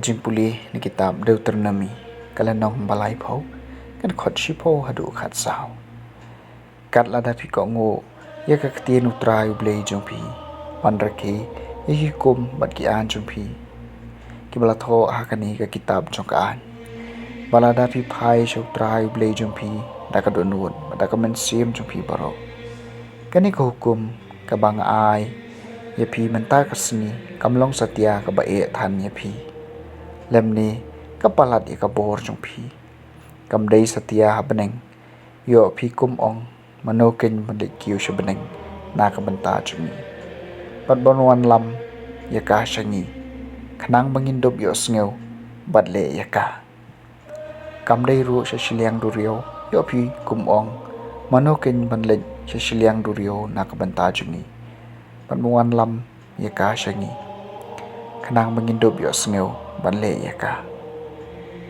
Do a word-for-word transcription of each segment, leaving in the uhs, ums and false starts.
Jingpule na kitab Deuteronomi, ka lynnong ba laiphew, ka dkhot shiphew haduh khatsaw. Kat lada phi kohnguh ïa ka ktien U Trai U Blei jong phi, ban rakhe ïa ki hukum bad ki aiñ jong phi, kiba la thoh ha kane ka kitab jong ka aiñ, bad lada phi phai sha U Trai U Blei jong phi da ka dohnud bad da ka mynsiem jong phi baroh, kane ka hukum kaba nga ai ïa phi mynta ka sngi kam long satia kaba eh than ïa phi, lymne ka palat ïa ka bor jong phi. Kam dei satia ha bneng. Ïoh phi kum ong, mano keiñ ban leit kiew sha bneng na ka bynta jong ngi, bad ban wanlam ïa ka sha ngi, khnang ba ngin dup ïohsngew bad leh ïa ka. Kam dei ruh sha shiliang duriaw, ïoh phi kum ong, mano keiñ ban leit sha shiliang duriaw na ka bynta jong ngi, bad ban wanlam ïa ka sha ngi, khnang ba ngin dup ïohsngew ban leh ïa ka.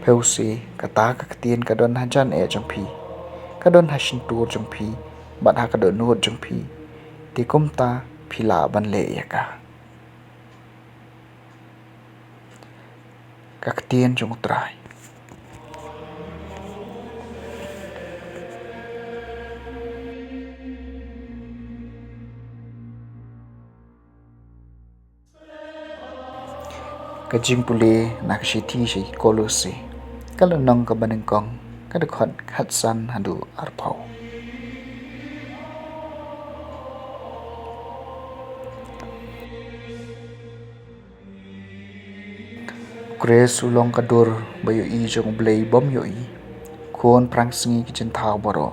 Phewse, kata ka ktien ka don hajan eh jong phi, ka don ha shyntur jong phi bad ha ka dohnud jong phi, te kumta phi lah ban leh ïa ka. Ka ktien jong U Trai. Ka jingpule na ka shithi sha ki Kolose, ka lynnong kaba nyngkong, ka dkhot khatsan haduh arphew. Khrist u long ka dur ba ïohi jong U Blei bym ïohi, khun phrang sngi ki jingthaw baroh.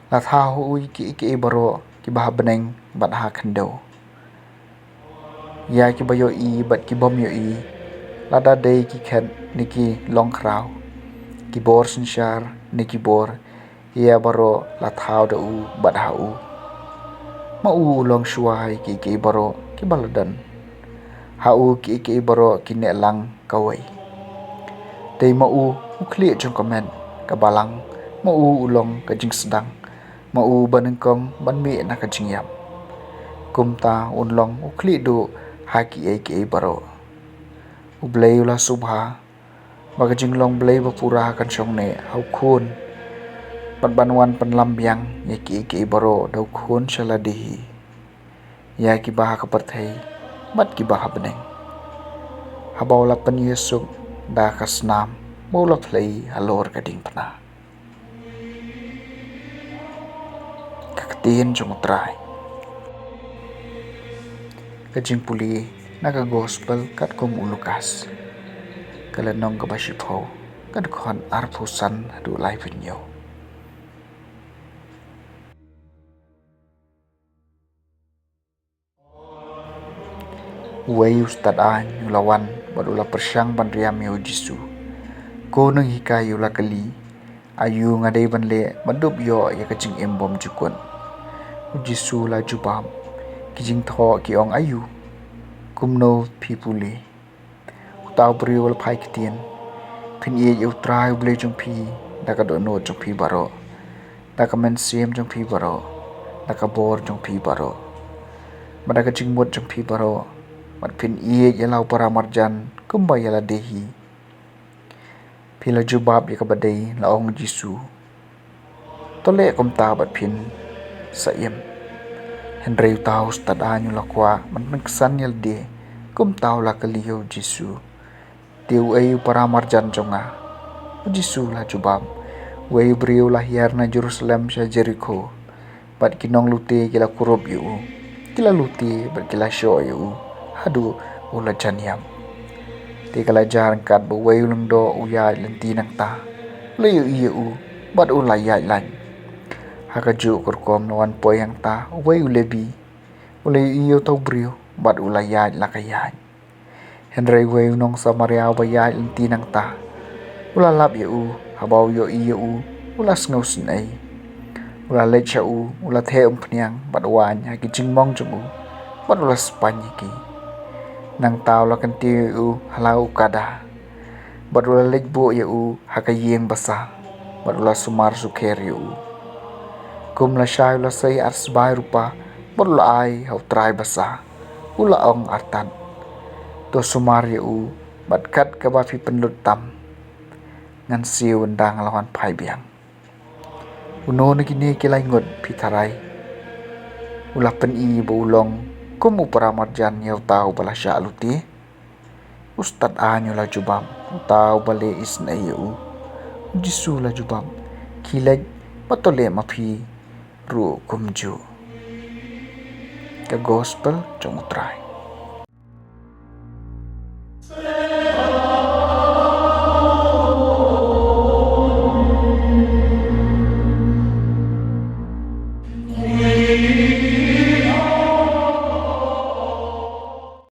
La thaw ha u ïa kiei kiei baroh kiba ha bneng bad ha khyndew, ïa kiba ïohi bad ki bym ïohi, lada dei ki khet ne ki longkhraw, ki bor synshar ne ki bor, ïa baroh la thaw da u bad ha u. Ma u u long shuwa ïa kiei kiei baroh kiba la don, ha u kiei kiei baroh ki neh lang kawei. Dei ma u u khlieh jong ka met, ka balang, ma u u long ka jingsdang, ma u ba nyngkong ban mih na ka jingïap. Kumta un long u khlieh duh ha kiei kiei baroh. U Blei u la sngewbha ba ka jinglong Blei ba pura kan shong neh ha u Khun, bad ban wan pynlam biang ïa kiei kiei baroh da u Khun sha lade hi, ïa kiba ha ka pyrthei bad kiba ha bneng, haba u la pynïasuk da ka snam ba u la plie halor ka diengphna. Ka ktien jong U Trai. Ka jingpule na ka Gospel katkum u Lukas, ka lynnong kaba shiphew, ka dkhot arphew san haduh laiphew hynñiew. Uwei u stad aiñ u la wan bad u la pyrshang ban riam ïa u Jisu. Ko Nonghikai, u la kylli, aïu nga dei ban leh ban dup ïoh ïa ka jingim bymjukut? U Jisu u la jubab, ki jingthoh ki ong aïu? Kumno phi pule? Uta u briew u la phai ktien, phin ïeit ïa U Trai U Blei jong phi da ka dohnud jong phi baroh, da ka mynsiem jong phi baroh, da ka bor jong phi baroh, bad da ka jingmut jong phi baroh, bad phin ïeit ïa la u paramarjan kumba ïa lade hi. Phi la jubab ïa kaba dei, la ong u Jisu. To leh kumta bad phin sa im. Hynrei uta u stad aiñ u la kwah ban pynksan ïa lade, kumta u la kylli ïa u Jisu, te uei u paramarjan jong nga? U Jisu u la jubab, uwei u briew u la hiar na Jerusalem sha Jerikho, bad ki nonglute ki la kurup ïa u, ki la lute bad ki la shoh ïa u haduh u la jan ïap. Te ka la jia ryngkat ba uwei u lyngdoh u ïaid lynti nangta, u la ïohi ïa u bad u la ïaid lait. Ha kajuh ka rukom la wan poi hangta uwei u Lebi, u la ïohi ïa uta u briew bad u la ïaid la ka ïaid. Hynrei uwei u nong Samaria uba ïaid lynti nangta, u la lap ïa u. Haba u ïohi ïa u, u la sngewsynei. U la leit sha u, u la theh umphniang bad waiñ ha ki jingmong jong u, bad u la spaiñ ïa ki. Nangta u la kyntiew ïa u ha la u kada, bad u la leit buh ïa u ha ka ïing basa, bad u la sumar sukher ïa u. Kum lashai u la sei ar sbai rupa bad u la ai ha u trai basa, u la ong, artat, to sumar ïa u Bad kat kaba phi pynlut tam, ngan siew ynda nga la wan phai biang. Uno na kine ki lai ngut phi tharai u la pyni ba u long kum u paramarjan ïa uta uba la shah lute? U stad aiñ u la jubab, uta uba leh isynei ïa u. U Jisu u la jubab, khie leit bad to leh ma phi ruh kumjuh. Ka Gospel jong U Trai.